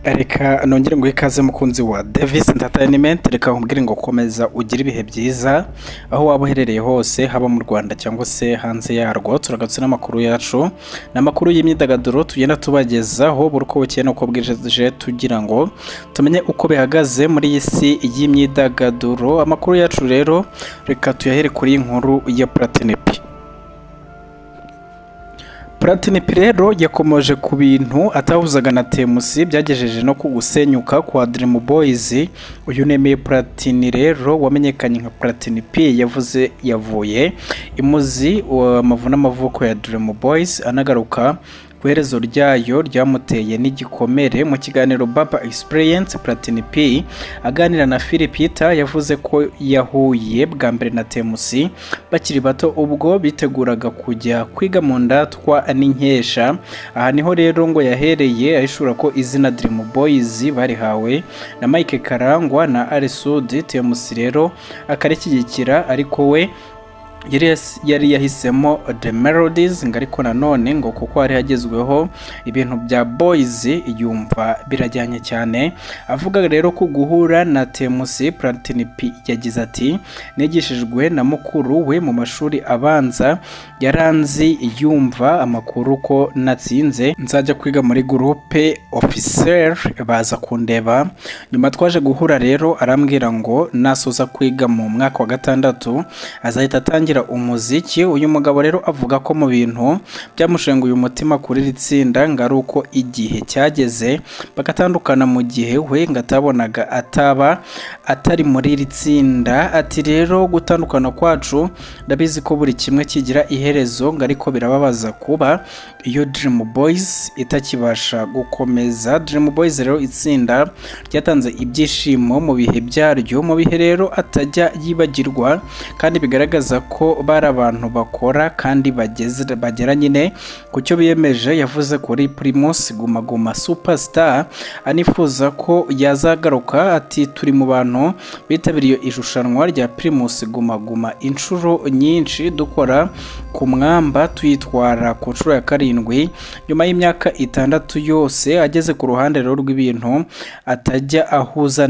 Reka nongere nguhe ikaze, mukunzi wa Davis Entertainment. Reka nkubwire ngo komeza ugire ibihe byiza aho waba uherereye hose, haba mu Rwanda cyangwa se hanze yarwo. Turagarutse n'amakuru yacu, ni amakuru y'imyidagaduro tugenda tubagezaho buri uko bukeye n'uko bwije, tugira ngo tumenye uko bihagaze muri iyi si y'imyidagaduro. Amakuru yacu rero reka tuyahere kuri iyi nkuru ya Platini P. Platini P rero yakomoje ku bintu atahuzaga na Temusi byagejeje no ku gusenyuka kwa Dream Boys. Uyu nemeye Platini rero wamenyekanye nka Platini P yavuze yavuye imuzi amavu n'amavuko ya Dream Boys, anagaruka ku iherezo ryayo ryamuteye n'igikomere. Mu kiganiro Baba Experience, Platini P aganira na Phil Peter yavuze ko yahuye bwa mbere na Temusi bakiri bato, ubwo biteguraga kujya kwiga mu Ndatwa n'Inkesha. Aha niho rero ngo yahereye ahishura ko izina Dream Boys barihawe na Mike Karangwa na Ally Soudy, Temusi rero akarishyigikira, ariko we yari yahisemo The Melodies, ngo ariko nanone ngo kuko hari hagezweho ibintu bya Boys yumva birajyanye cyane. Avuga rero ko guhura na Temusi, Platini P yagize ati: "Nigishijwe na mukuru we mu mashuri abanza, yaranzi yumva amakuru ko natsinze nzajya kwiga muri Groupe Officiel, baza kundeba. Nyuma twaje guhura rero, arambwira ngo nasoza kwiga mu mwaka wa gatandatu azahita atangira umuziki." Uyu mugabo rero avuga ko mu bintu byamushenguye umutima kuri iri tsinda ngo ari uko igihe cyageze bagatandukana, mu gihe we ngo atabonaga ataba atari muri iri tsinda. Ati: "Rero gutandukana kwacu, ndabizi ko buri kimwe kigira iherezo, ngo ariko birababaza kuba iyo Dream Boys itakibasha gukomeza." Dream Boys rero, itsinda ryatanze ibyishimo mu bihe byaryo, mu bihe rero atajya yibagirwa, kandi bigaragaza ko bari abantu bakora kandi bageze bagera nyine ku cyo biyemeje. Yavuze kuri Primus Guma Guma Superstar, anifuza ko yazagaruka. Ati: "Turi mu bantu bitabiriye irushanwa rya Primus Guma Guma inshuro nyinshi, dukora ku mwamba tuyitwara ku nshuro ya karindwi nyuma y'imyaka 6 yose." Ageze ku ruhande rero rw'ibintu atajya ahuza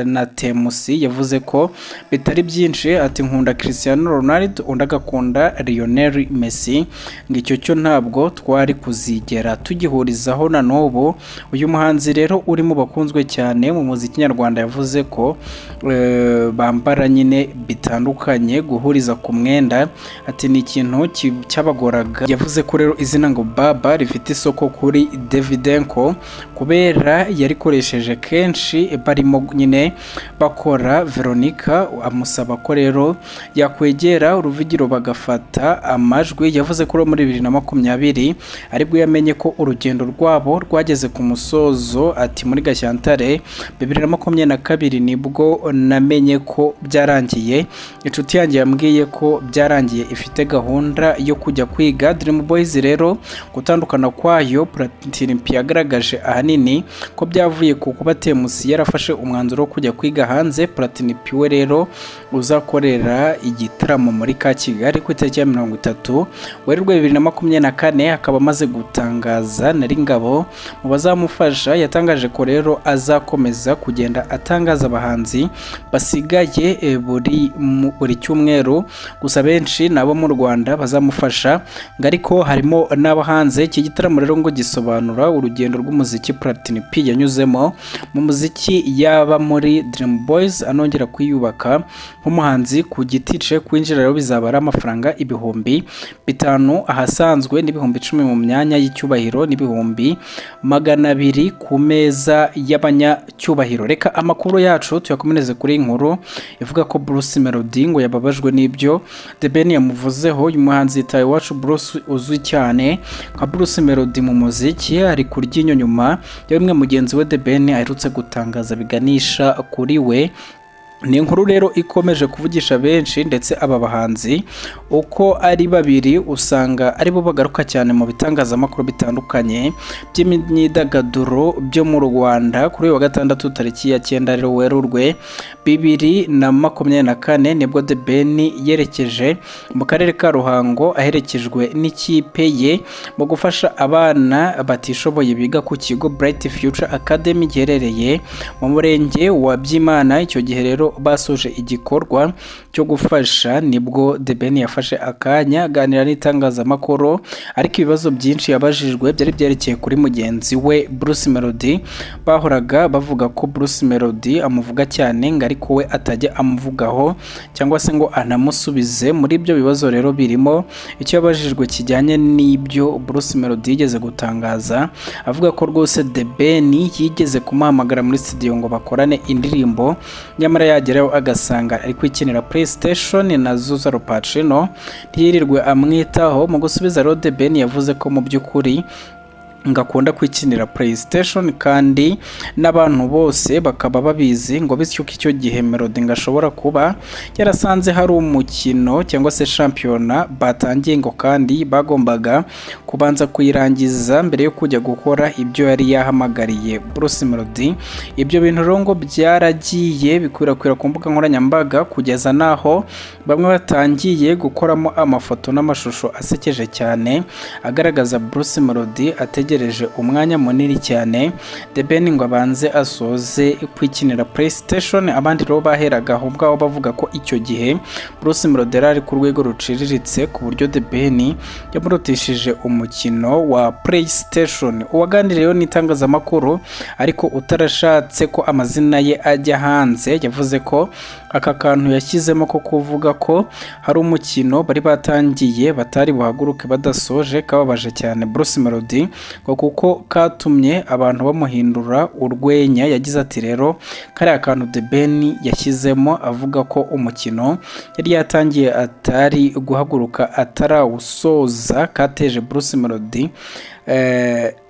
na Temusi, yavuze ko bitari byinshi. Ati: "Nkunda Cristiano Ronaldo, undi agakunda Lionel Messi, ngo icyo cyo ntabwo twari kuzigera tugihurizaho na n'ubu." Uyu muhanzi rero uri mu bakunzwe cyane mu muziki nyarwanda yavuze ko bambara nyine bitandukanye, guhuriza ku mwenda, ati ni ikintu cyabagoraga. Yavuze ko rero izina ngo Baba rifite isoko kuri Davidenko kubera yarikoresheje kenshi barimo nyine bakora Veronica, amusaba ko rero yakwegera uruvugiro bagafata amajwi. Yavuze ko muri 2020 aribwo yamenye ko urugendo rwabo rwageze ku musozo. Ati: "Muri Gashyantare 2022 nibwo namenye ko byarangiye. Inshuti yanjye yambwiye ko byarangiye, ifite gahunda yo kujya kwiga." Dream Boys rero gutandukana kwayo, Platini P yagaragaje ahanini ko byavuye ku kuba Temusi yarafashe umwanzuro wo kujya kwiga hanze. Platini P we rero uzakorera igitaramo muri ka Kigali ku itariki ya 30 Werurwe 2024, akaba amaze gutangaza Nari Ngabo mu bazamufasha. Yatangaje ko rero azakomeza kugenda atangaza abahanzi basigaye buri cyumweru, gusa benshi nabo mu Rwanda bazamufasha, ngo ariko harimo n'abo hanze. Iki gitaramo rero ngo gisobanura urugendo rw'umuziki Platini P yanyuzemo mu muziki, yaba muri Dream Boys, anongera kwiyubaka nk'umuhanzi ku giti cye. Kwinjira rero bizaba ari amafaranga 5000 ahasanzwe, n'10,000 mu myanya y'icyubahiro, n'200,000 ku meza y'abanyacyubahiro. Reka amakuru yacu tuyakomereze kuri iyi nkuru ivuga ko Bruce Melody ngo yababajwe n'ibyo The Ben yamuvuzeho. Uyu muhanzi yitaye iwacu Bruce uzwi cyane nka Bruce Melody mu muziki, ari kurya nyuma ya bimwe mugenzi we The Ben aherutse gutangaza biganisha kuri we. Ni inkuru rero ikomeje kuvugisha benshi, ndetse aba bahanzi uko ari babiri usanga aribo bagaruka cyane mu bitangazamakuru bitandukanye by'imyidagaduro byo mu Rwanda. Kuri uyu wa gatandatu tariki ya 9 rero Werurwe 2024, nibwo The Ben yerekeje mu karere ka Ruhango aherekejwe n'ikipe ye mu gufasha abana batishoboye biga ku kigo Bright Future Academy giherereye mu murenge wa Byimana. Icyo gihe rero basoje igikorwa cyo gufasha, nibwo The Ben yafashe akanya aganira n'itangazamakuru, ariko ibibazo byinshi yabajijwe byari byerekeye kuri mugenzi we Bruce Melody. Bahoraga bavuga ko Bruce Melody amuvuga cyane, ngo ariko we atajya amuvugaho cyangwa se ngo anamusubize. Muri ibyo bibazo rero birimo icyo yabajijwe kijyanye n'ibyo Bruce Melody yigeze gutangaza, avuga ko rwose The Ben yigeze kumuhamagara muri studio ngo bakorane indirimbo, nyamara yagerayo agasanga ari kwikinira PlayStation na Zuza Pacino, ntiyirirwe amwitaho. Mu gusubiza rero, The Ben yavuze ko mu by'ukuri ngo akunda kwikinira PlayStation kandi n'abantu bose bakaba babizi, ngo bityo ko icyo gihe Melody ngo ashobora kuba yarasanze hari umukino cyangwa se shampiyona batangiye, ngo kandi bagombaga kubanza kuyirangiza mbere yo kujya gukora ibyo yari yahamagariye Bruce Melody. Ibyo bintu rero ngo byaragiye bikwirakwira ku mbuga nkoranyambaga, kugeza n'aho bamwe batangiye gukoramo amafoto n'amashusho asekeje cyane agaragaza Bruce Melody ategereje umwanya munini cyane The Ben ngo abanze asoze kwikinira PlayStation. Abandi rero baheraga aho ngaho bavuga ko icyo gihe Bruce Melody yari ari ku rwego ruciriritse, ku buryo The Ben yamurutishije umukino wa PlayStation. Uwaganiriyeho n'itangazamakuru ariko utarashatse ko amazina ye ajya hanze, yavuze ko aka kantu yashyizemo ko kuvuga ko hari umukino bari batangiye batari buhaguruke badasoje kababaje cyane Bruce Melody, ngo kuko katumye abantu bamuhindura urwenya. Yagize ati: "Rero kariya kantu The Ben yashyizemo avuga ko umukino yari yatangiye atari guhaguruka atarawusoza kateje Bruce Melody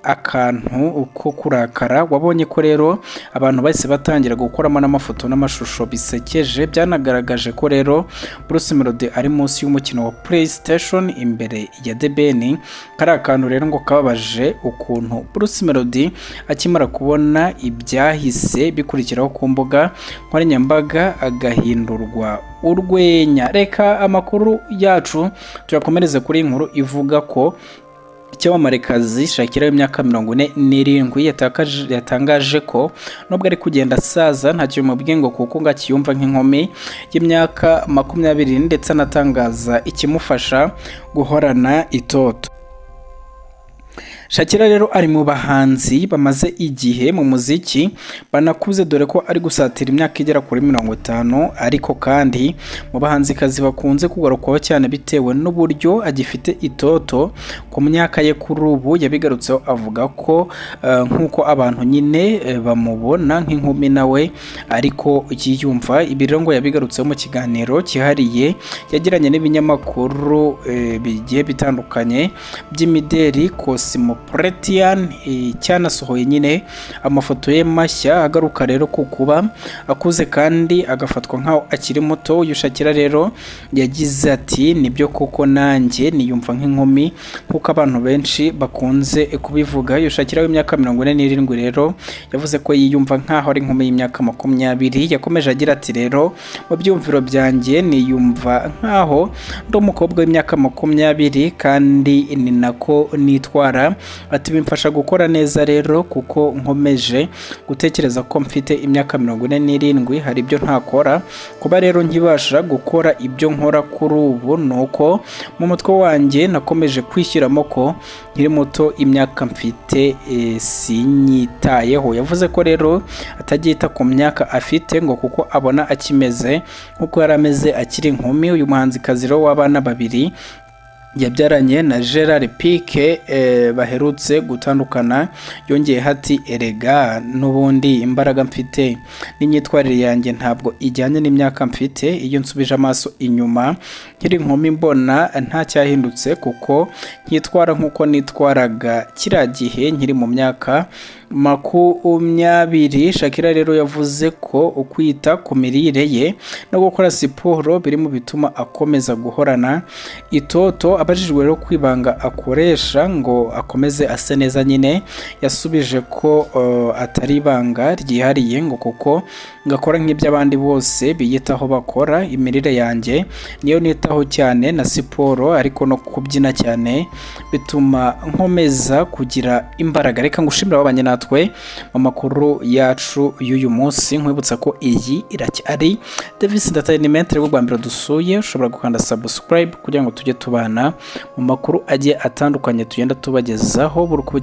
akantu ko kurakara. Wabonye ko rero abantu bahise batangira gukoramo n'amafoto n'amashusho bisekeje, byanagaragaje ko rero Bruce Melody ari munsi y'umukino wa PlayStation imbere ya The Ben. Kariya kantu rero ngo kababaje ukuntu Bruce Melody akimara kubona ibyahise bikurikiraho ku mbuga nkoranyambaga agahindurwa urwenya." Reka amakuru yacu tuyakomereze kuri iyi nkuru ivuga ko icyamamarekazi Shakira w'imyaka 47 yatangaje ko nubwo ari kugenda asaza ntacyo bimubwiye, ngo kuko ngo akiyumva nk'inkumi y'imyaka 20, ndetse anatangaza ikimufasha guhorana itoto. Shakira rero ari mu bahanzi bamaze igihe mu muziki banakuze, dore ko ari gusatira imyaka igera kuri 50, ariko kandi mu bahanzikazi bakunze kugarukwaho cyane bitewe n'uburyo agifite itoto ku myaka ye kuri ubu. Yabigarutseho avuga ko nk'uko abantu nyine bamubona nk'inkumi, nawe ariko yiyumva. Ibi rero ngo yabigarutseho mu kiganiro cyihariye yagiranye n'ibinyamakuru bigiye bitandukanye by'imideri Cosmopolitan, cyanasohoye nyine amafoto ye mashya agaruka rero ku kuba akuze kandi agafatwa nk'aho akiri muto. Uyu Shakira rero yagize ati: "Nibyo koko nanjye niyumva nk'inkumi nk'uko abantu benshi bakunze kubivuga." Uyu Shakira w'imyaka 47 rero yavuze ko yiyumva nk'aho ari inkumi y'imyaka 20. Yakomeje agira ati: "Rero mu byumviro byanjye niyumva nk'aho ndi umukobwa w'imyaka 20 kandi ni nako nitwara." Ati: "Bimfasha gukora neza rero, kuko nkomeje gutekereza ko mfite imyaka 47 hari ibyo ntakora. Kuba rero nkibasha gukora ibyo nkora kuri ubu ni uko mu mutwe wanjye nakomeje kwishyiramo ko nkiri muto, imyaka mfite sinyitayeho." Yavuze ko rero atabyita ku myaka afite, ngo kuko abona akimeze nk'uko yari ameze akiri inkumi. Uyu muhanzikazi rero w'abana babiri yabyaranye na Gerard Pique baherutse gutandukana, yongeye ati: "Erega n'ubundi imbaraga mfite n'imyitwarire yanjye ntabwo ijyanye n'imyaka mfite. Iyo nsubije amaso inyuma nkiri inkumi mbona nta cyahindutse, kuko nkitwara nk'uko nitwaraga kiriya gihe nkiri mu myaka 20. Shakira rero yavuze ko ukwita ku mirire ye no gukora siporo biri mu bituma akomeza guhorana itoto. Abajijwe rero kwibanga akoresha ngo akomeze ase neza nyine, yasubije ko atari ibanga ryihariye, ngo kuko ngakora nk'iby'abandi bose biyitaho bakora. "Imirire yanjye niyo nitaho cyane na siporo, ariko no kubyina cyane bituma nkomeza kugira imbaraga." Reka ngushimire wabanye natwe mu makuru yacu y'uyu munsi. Nkwibutsa ko iyi iracyari Davis Entertainment. Rero bwa mbere dusuye, ushobora gukanda subscribe kugira ngo tujye tubana mu makuru agiye atandukanye tugenda tubagezaho buri uko.